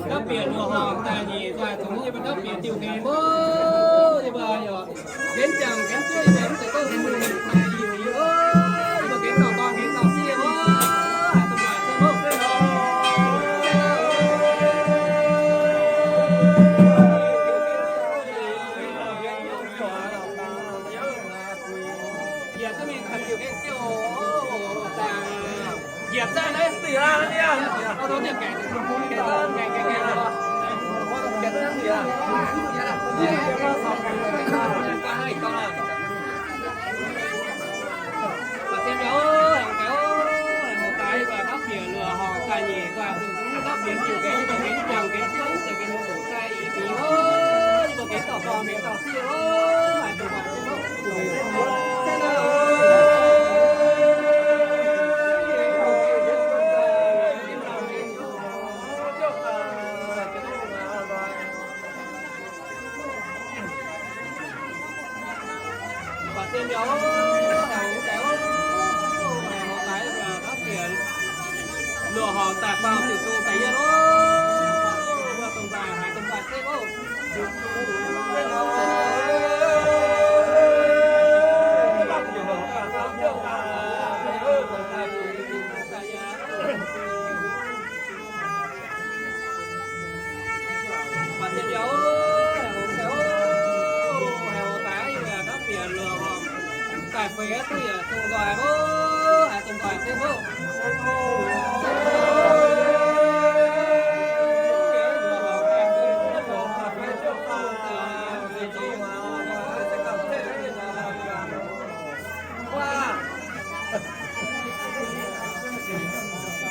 Gapv bieqc luoqc horngc daaih nyeic nzoih zungx yie mbuo gapv bieqc diuh nqemh o, yie mbuo yaac nqenx ziangh nqenx zuov yie mbuo mv zeiz gorngv nqenx mungh nqenx cai i fingx o, yie mbuo nqenx dauh dorn nqenx dauh sieqv o, haaix dongh maaih zengv o. Yie duqv mingh ka'ndiev nqenx ziouv o, zaangc. Njiec zaangc naaiv sic aqv. Luoqc horngc daaih faang ziouc zungh daaih yietv oc. Mbuo dongh nzaaih haaix dongh nzaaih sekv oc.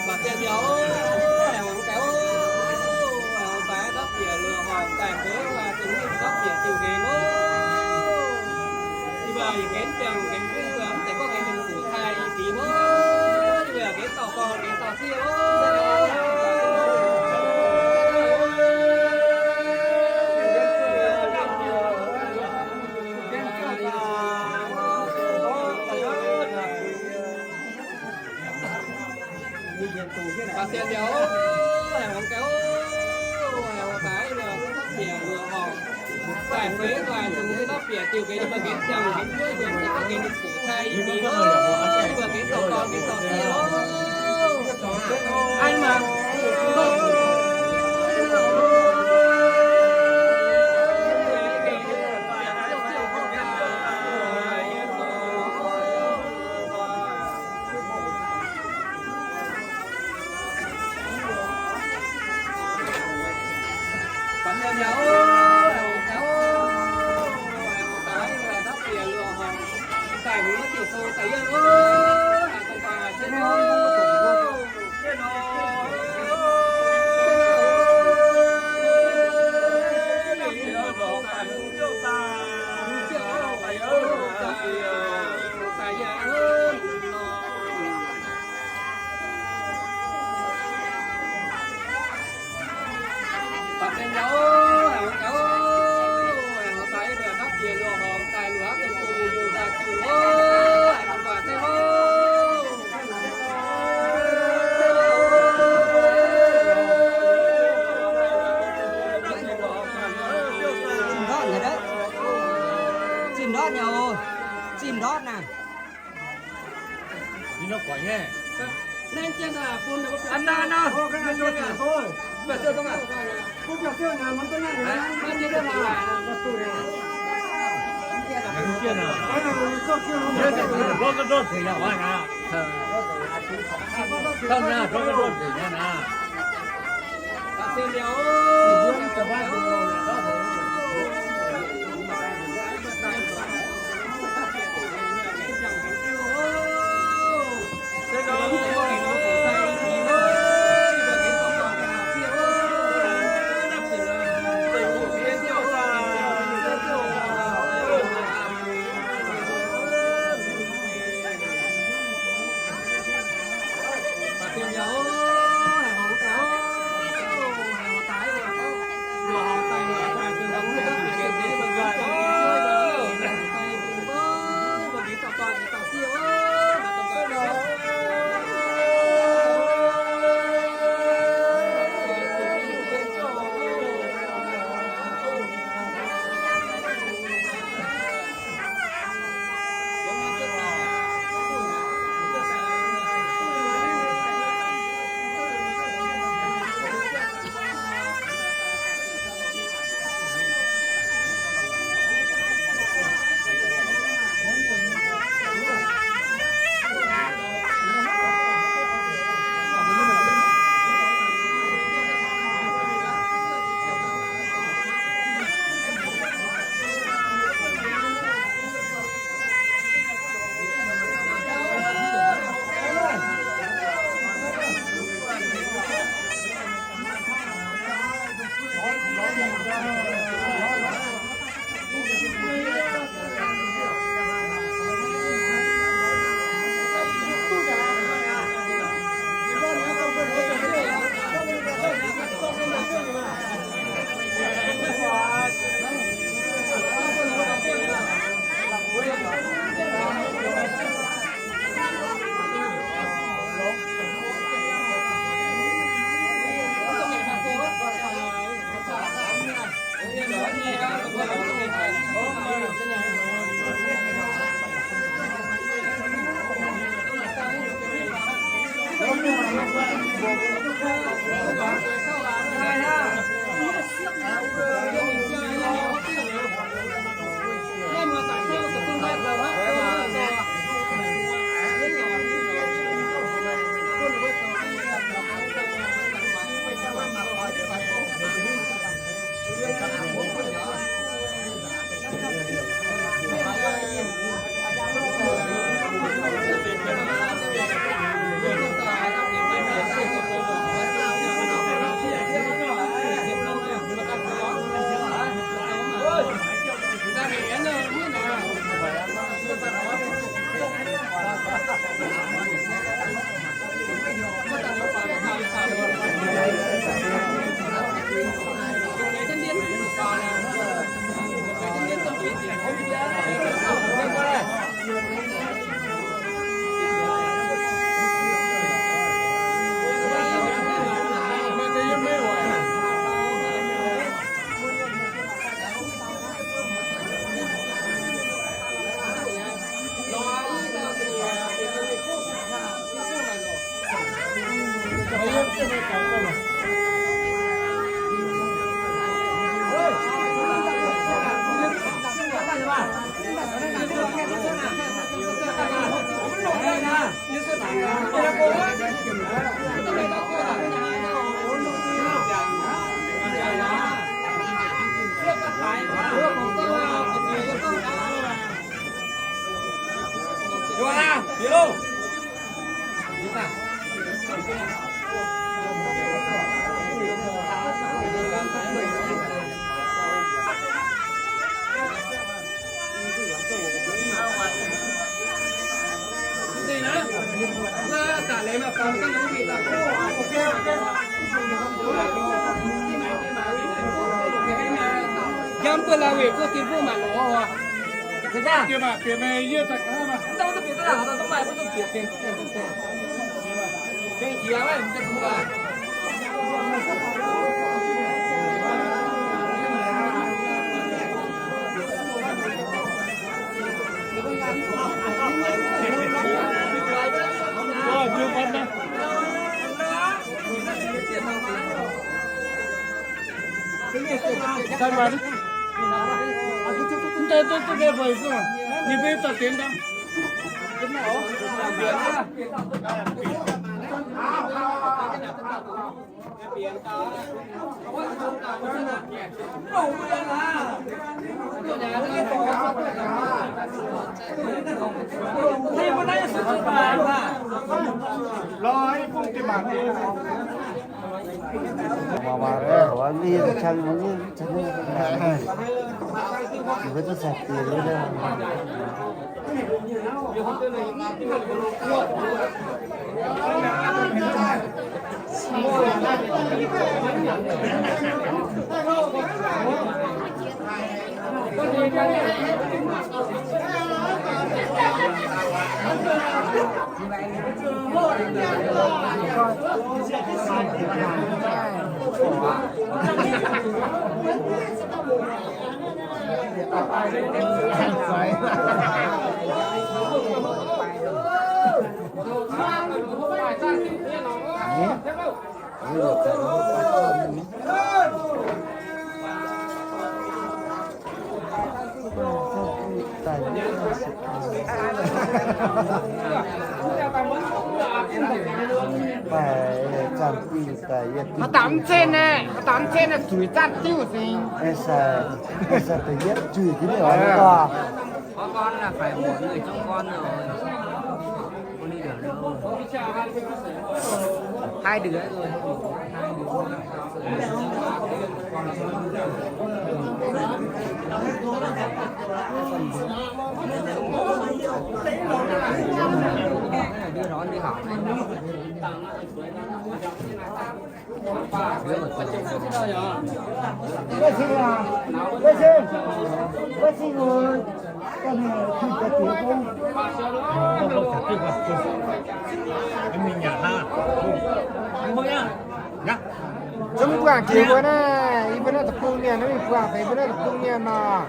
Mangc gaax mbiauz, heuc mangc gaax oc, heuc daaih dapv bieqc luoqc horngc daaih feix waac zinh mingh dapv bieqc diuh nqemh oc. Yie mbuo yaac nqenx ziangh nqenx kuv, mv zeiz gorngv nqenx mingh zuqc taaih i fingx oc. Yie mbuo yaac nqenx dauh dorn nqenx dauh sieqv oc. Daaih feix daaih zungv dapv bieqc diuh nqemh, yie mbuo nqenx ziangh nqenx kuv, yie mbuo nqenx mingh zuqc taaih i fingx oc. Yie mbuo nqenx dauh dorn nqenx dauh sieqv oc. An mangc. Zinh ndortv naaic. Yiem buo la'weic guoqv dien buov maaih lorz oc. Haaix dauh mv cen naaiv, haaix dauh mv cen naaiv zuiz zaanv diuv sing. Hai đứa rồi. Đưa nó đi học. Zungv buangh jiex mbuo naaiv, yie mbuo naaiv deic-bung mienh, mv buangh deix mbuo naaiv deic-bung mienh nor.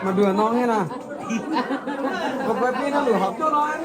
Maaih nduoh norm nyei naaic. Mbuo binh naaiv luoqc horpc duqv nor.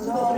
Ov,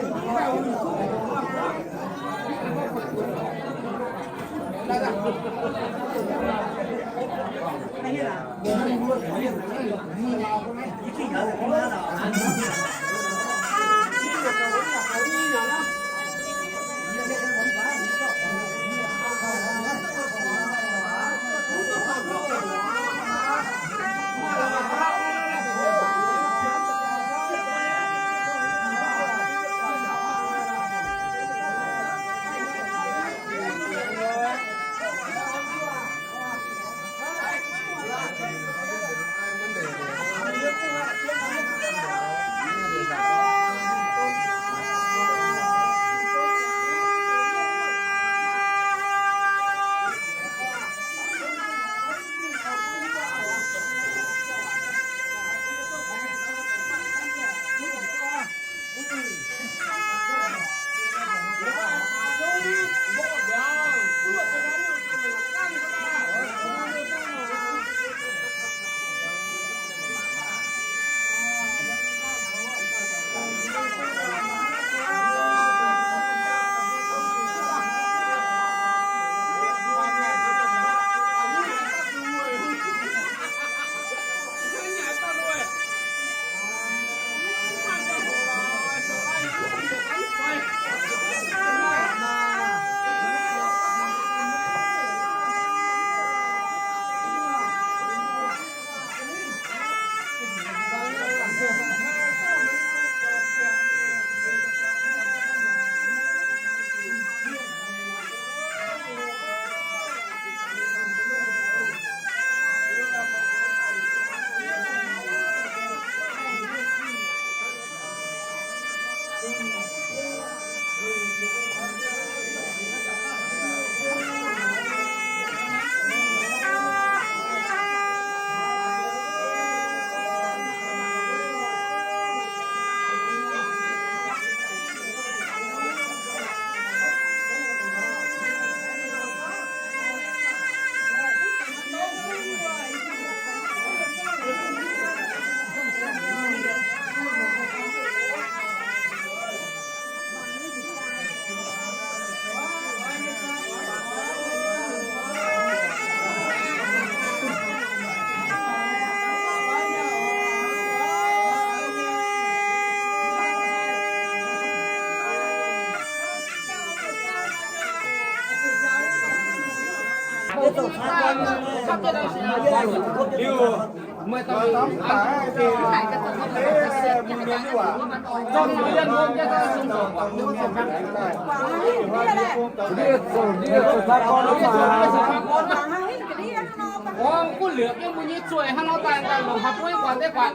mv gunv liuz yiem mbuo nyei zueih hnangv nor daaih, daaih longc haaix bung nyei guaax deix guaax,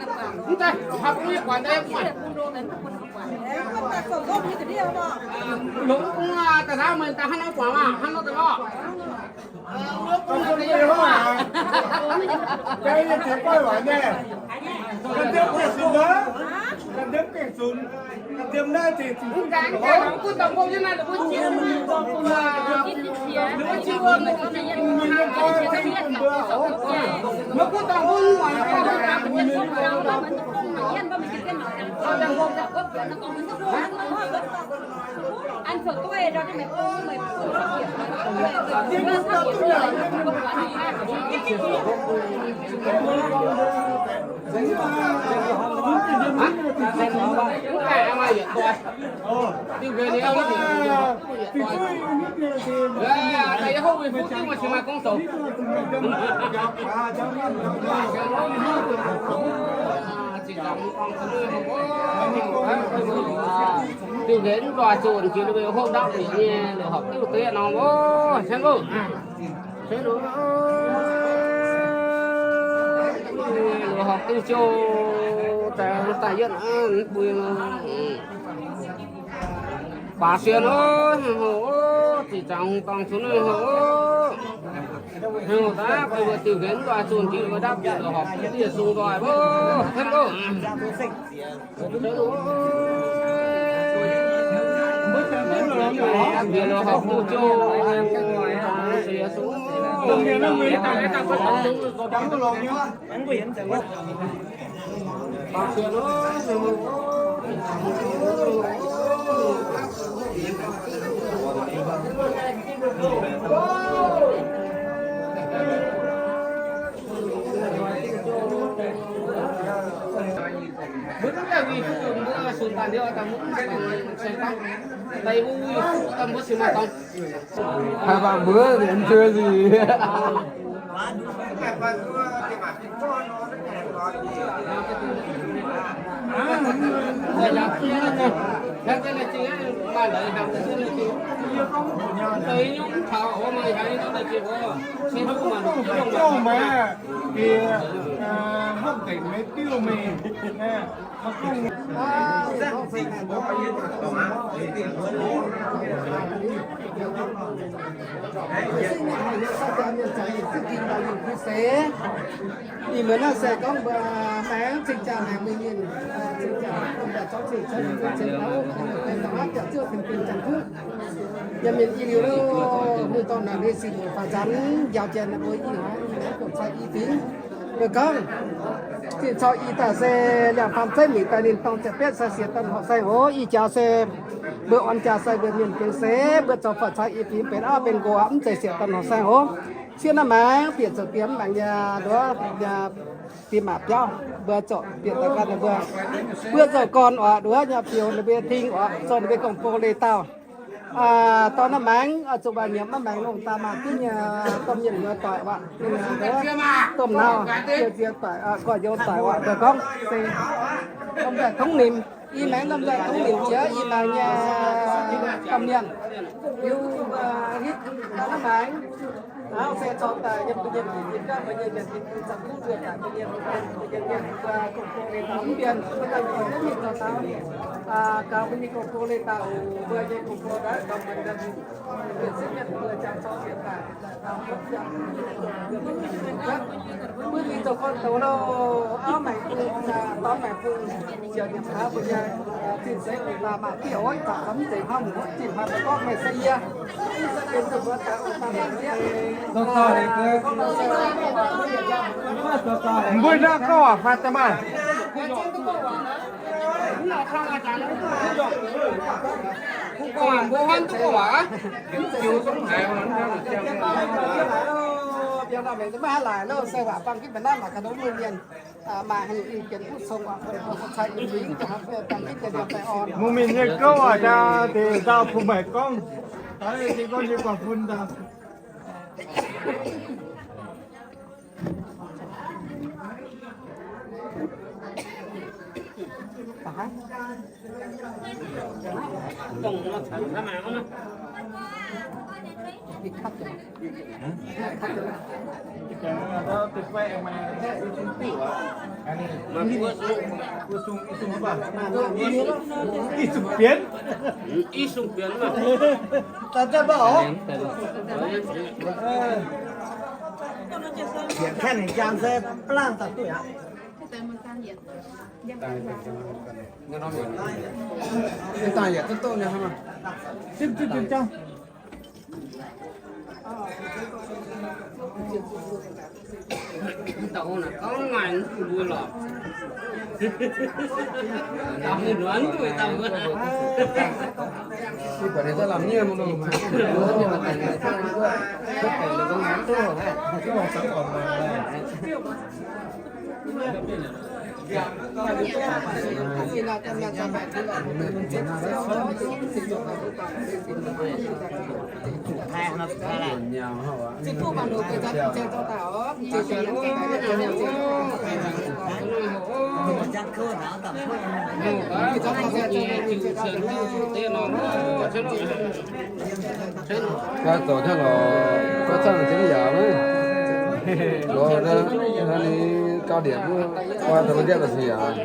mv daaih longc haaix bung nyei guaax deix guaax. Longc mv bung daaih naaiv meih daaih hnangv nor guaax maah, hnangv nor daaih lorqc. Diuh nqenx nzoih zunh jiex liuz hopv ndapv bieqc nyei, lorqc horpc diuh deix nor, o, ceng oc. Lorqc horpc diuh jouh daaih daaih yietv mv bui. Baac sienx oc, heuc oc, ziqc zaangc hungh dorngh cunx heuc oc. Heuc daaih, diuh nqenx nzoih zunh jiex liuz ndapv bieqc lorqc horpc diuh zung nzoih oc, ceng oc. Ndapv bieqc lorqc horpc diuh jouh, sienx oc. Haaix baac mbuo mv cuo sic. Ih muonz naaiv se gorngv mbuo maengx cing-jaa maengx mingh mienh, cing-jaa mbuo zorqv cing-jaa mingh cien daaih, benx da'haav biauv ziouv fingx-fingx Janx-Kuv. Yiem mienh i liuz loh, mienh dorn naaic ninh sic nyungc faaux nzanx njaaux jiex naaiv mbuo i hnoi, i hnoi guoqv cai i fingx. Mbuo gorngv zinh corc i daaih se liangx faam zeiv mic daaih ninh dorng ziepc betv sai siec daaih horqc sai hoz. Ih jaax se mbuo orn jaax sai mbuo mienh fingx se mbuo zoux faaux cai i fingx benx auv benx nqox mv zeiz siec daaih horqc sai hoz. Sieqv naaiv maengx bieqc zoux diex mv maengx nyei nduov nyei diex maac biauv, mbuo zorqv bieqc daaih gan mbuo, mbuo zoux gorn oc nduov nyei fiou ninh mbuo ting oc, zoux ninh mbuo gong-bou leiz-dauh. Dorn naaiv maengx zuqc waac nyiemc maiv maengx longc daaih maaih duqv nyei domh mienh muoz-doic waac, domh nau, nziex doic, gorx-youz doic waac, mbuo gorngv se domh nzaaih tongv nimc. I maengx domh nzaaih tongv nimc jiex i maengx nyei domh mienh. Liuz hitv naaiv maengx, naaiv se corc daaih yiem mbuo nyei mienh, yiem gaav mbuo nyei mienh, yiem mbuo Janx-Kuv mbuo daaih mbuo nyei mienh, mbuo nyei mienh, mbuo gong-bou leiz-dauh mv mienh, mbuo daaih mbuo nyei mienh zorc taux gaux mbuo nyei gong-bou leiz-dauh, mbuo nyei gong-bou daaih gaux mbuo nyei mienh, mienh sieqv mienh mbuo jangx corc mienh daaih. Mbuo mingh zoux gorn-douz loh, auv maengx bung, dorn maengx bung, ziouc nyiemc taux mbuo nyei zinh seix mingh maaih maaih dieh oix baac mv zeiz hnamv muoz zinh hnamv gorngv meih se yie. Mbuo naaiv gorngv waac fai da'maaih. Mbuo mv haih laaix loh, se waac bang gitv mbuo naaiv maaih ga'ndongx mienh, maaih haaix nyungc ih jienx duqv cong waac, mbuo cai ih fingx, bang gitv jienx yaac baengh orn. Mbuo mienh nyei gouv aac, jaa deix nzauh kuh maengx gorngv, deix gorngv nyei guangc fun daaih. Ih sung bienx. Yietc kaeqv ninh jang se ba'langh daaih duqv aqv. Daaih yietc duqv duqv nyei hnangv. Zipv zipv zipv jang. Gaax zoux hnangv lorz, gaax zangh zingx yaac maiv lorz, ninh gauh ndieqc mv, gaax zoux maiv ndietv lorz zingx yaac.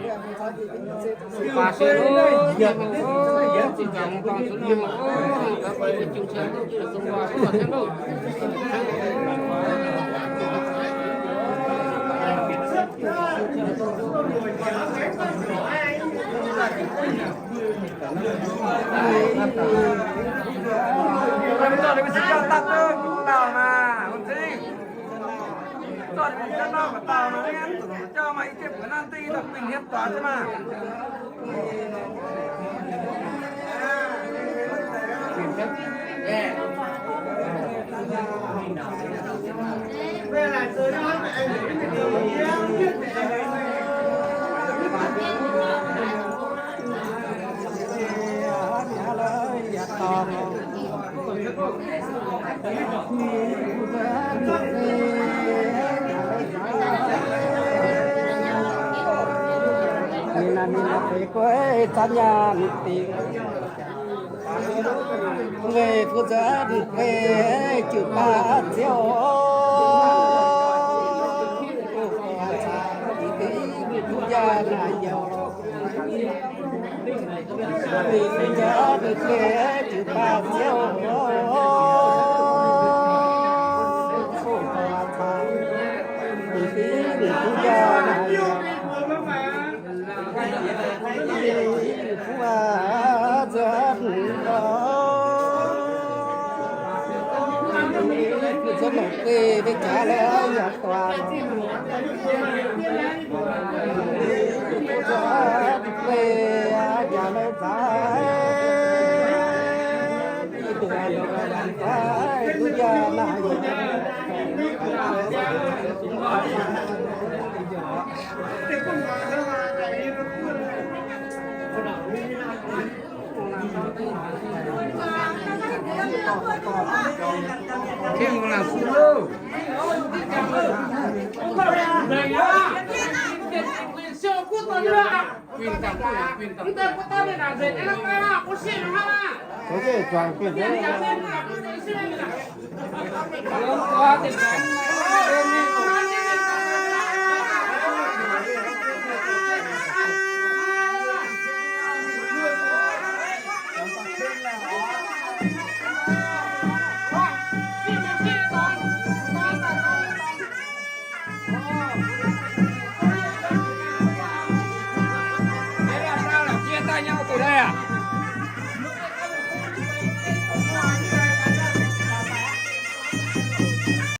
Zuangx